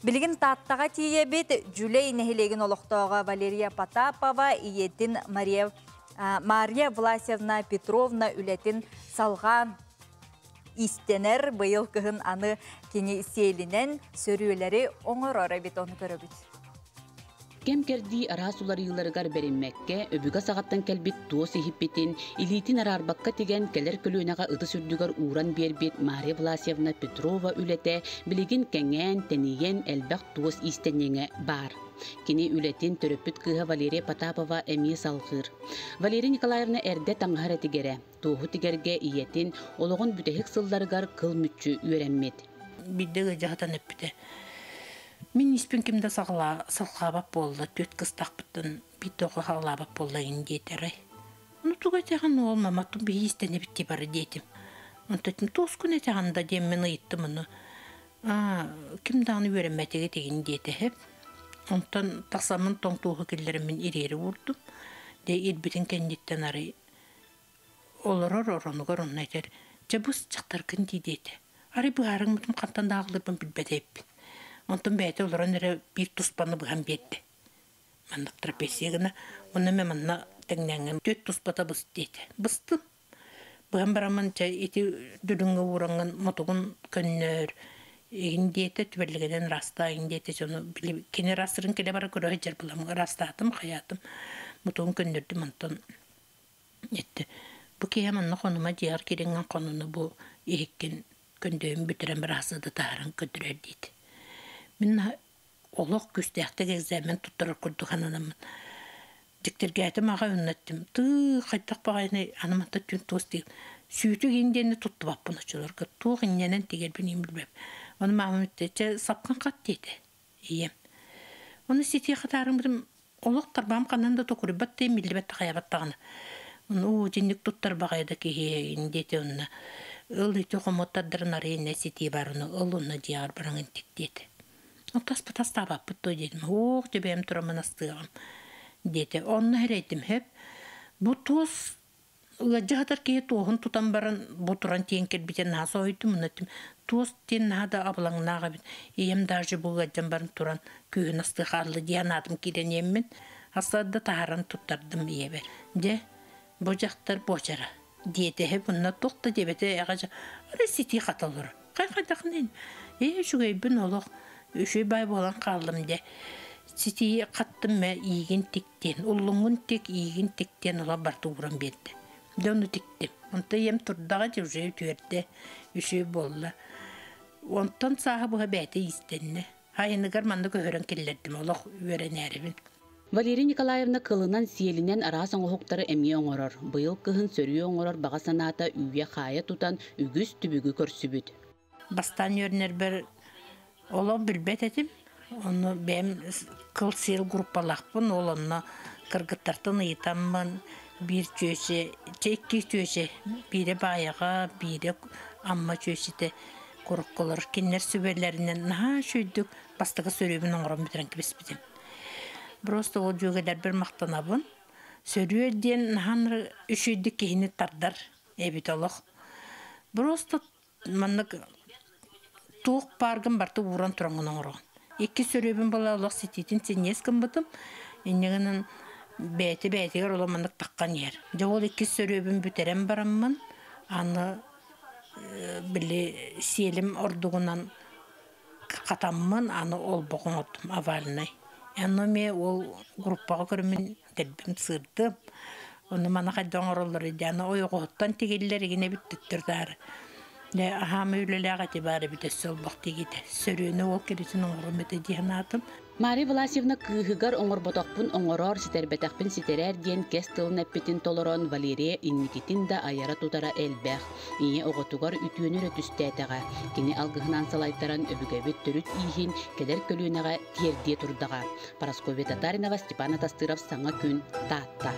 Билигин Тааттаҕа тиийэбит. Дьүлэй нэһилиэгин олохтооҕо Валерия Потапова ийэтин Мария, Мария Власьевна Петровна үлэтин салҕаан иистэнэр. Быйыл кыһын аны кини сиэлинэн сөрүөлэри оҥорор эбит, ону көрөбүт. Кэм-кэрдии араас уларыйыыларыгар бэриммэккэ, өбүгэ саҕаттан кэлбит туос иһиппитин, илиитин араарбакка тигэн, кэлэр көлүөнэҕэ ытыс үрдүгэр ууран биэрбит Мария Власьевна Петрова үлэтэ билигин кэҥээн, тэнийэн, элбэх туос иистэнньэҥэ баар. Кини үлэтин төрөппүт кыыһа Валерия Потапова эмиэ салҕыыр. Валерия Николаевна эрдэ таҥаһар этигэрэ, туоһу тигэргэ ийэтин олоҕун бүтэһик сылларыгар кыл мүччү үөрэммит. Биирдэ ыалдьаһытан эппитэ. Мин испин ким да салҕаабат буолла, түөрт кыстахпыттан биир да оҕо хаалаабат буолла ин диэтэрэй. Ну тугу этэҕин уол мама ту биһи истэнэбит дии бары диэтим. Онтон туоскун этэҕин да диэммин ыйыттым ону. Аа ким даҕаны үөрэммэтигэ тигин диэтэһэп. Онтон тахсаммын тоҥ туоһу киллэриммин ириэри уурдум. Дэ ирбитин кэнниттэн арай Олорор оронугар онно этэр: «Дьэ бу дьахтаргын дии» диэтэ. Арай быһаарыҥмытын хантан да аҕалларбын билбэт эбиппин. Онтон бэйэтэ олорон эрэ биир туспаны быһан биэрдэ. Маннык трапеция гына, уонна мэ манна тэҥнээҥҥин түөрт туспата быс диэтэ. Быстым. Быһан бараммын чэ ити дүлүҥҥэ уураҥҥын мотугун көннөр, игин диэтэ, түбэллигинэн ыраастаа игин диэтэ дьону били кини ыраастырын кэлэ бара көрө сылдьар буолам ыраастаатым, хайаатым, мотугун көннөрдүм онтон Эттэ: «Бу киһи манна хонума дьиэҕэр киирэҥҥин хонуну бу иһиккин көндөйүн бүтэрэн бараахсыда таһааран көрдөрөр» диэтэ. Мин олох күүстээхтик экзамен туттарар курдук сананаммын дьиктиргээтим аҕай онно эттим: «Тыы, хайдах баҕайыный, аны манта түн туос диир. Сүүтүк иин диэни туттубаппын оччолорго, туох инньэнэн тигэрбин иин билбэппин». Ону маамам эттэ: «Чэ, сапкын хат» диэтэ ийэм. Ону ситиэхэ хатаарыммытым Олох тарбаам ханан да токуруйбат да имиллибэт да хайабат даҕаны. Уу итинник туттар баҕайы да киһи диэтэ онно ыл ити хомуоттардарын арый иннэ ситии бар ону ыл онно дьиэҕэр бараҥ интик диэтэ. Оттаспыт астаабаппыт дуо диэтим. Ох дьэ бэйэм тураммын астыаҕым диэтэ. Онно эрэйдим сөп. Бу туос Ыалдьа сытар киһи туоһун тутан баран бу туран тиийэн кэлбитэ наһаа соһуйдум уонна эттим туос диэн наһаа да абылаҥнаах эбит ийэм даже бу ыалдьан баран туран күүһүн астыы хаалла дии санаатым киирэн иэммин астыар да таһааран туттардым ийэбэр дьэ бу дьахтар буочара диэтэһэ мунна туох да диэбэтэ эҕэ арай ситии хата олорор хай хайдахын ээ үчүгэйбин олох үчүгэй баай буолан хааллым дьэ ситии хаттым мэ иигин тик диэн уллуҥҥун тик, иигин тик диэн ыла барыта ууран биэрдэ. Дьэ ону тиктим. Онтон ийэм турдаҕа дьэ уже үтүөрдэ, үчүгэй буолла. Онтон сааһы быһа бэйэтэ иистэннэ. Айыныгар манна көһөрөн киллэрдим, олох үөрэнээрибин. Валерия Николаевна кылынан-сиэлинэн араас оҥоһуктары эмиэ оҥорор. Быйыл кыһын сөрүө оҥорор баҕа санаата үүйэ-хаайа тутан үгүс түбүгү көрсүбүт. Бастаан үөрэнэрбэр олох билбэт этим. Ону бэйэм кыл-сиэл группалаахпын, ол онно кыргыттартан ыйытаммын биир чүөчэ, чэ икки чүөчэ, биирэ Баайаҕа, биирэ Амма чүөчэтэ куруккулар. Кинилэр сүбэлэринэн наһаа үчүгэйдик бастакы сөрүөбүн оҥорон бүтэрэн кэбиспитим. Просто ол дьүөгэлэрбэр махтанабын. Сөрүө диэн наһаа үчүгэйдик киһини тардар эбит олох. Просто Маннык туох бааргын барыта ууран тураҥҥын оҥороҕун. Икки сөрүөбүн була олох ситиитин синньиэс гыммытым. Инньэ гынан бэйэтэ бэйэтигэр олох маннык таххан иһэр. Дьэ ол иккис сөрүөбүн бүтэрэн бараммын аны били сиэлим ордугунан хатаммын аны олбох оҥордум овальнай. Ону эмиэ ол группаҕа көрөммүн дэлбим сыырдым. Ону маны хайдах оҥороллор диэн ойоҕоһуттан тигиллэр игин эбит төттөрү-таары. Дьэ аһаамай үлэлээх эти баар эбит өссө олбох тигиитэ. Сөрүөнү ол киритин оҥорум этэ дии санаатым. Мария Власьевна кыыһыгар оҥорботохпун оҥороор, ситэрбэтэхпин ситэрээр диэн кэс тылын эппитин толорон Валерия инникитин да айара-тутара элбэх. Ийэ оҕотугар үтүөнү эрэ түстээтэҕэ. Кини алгыһынан салайтаран өбүгэбит төрүт ииһин кэлэр көлүөнэҕэ тиэрдиэ турдаҕа. Парасковья Татаринова, Степан Атастыров «Саҥа күн», Таатта.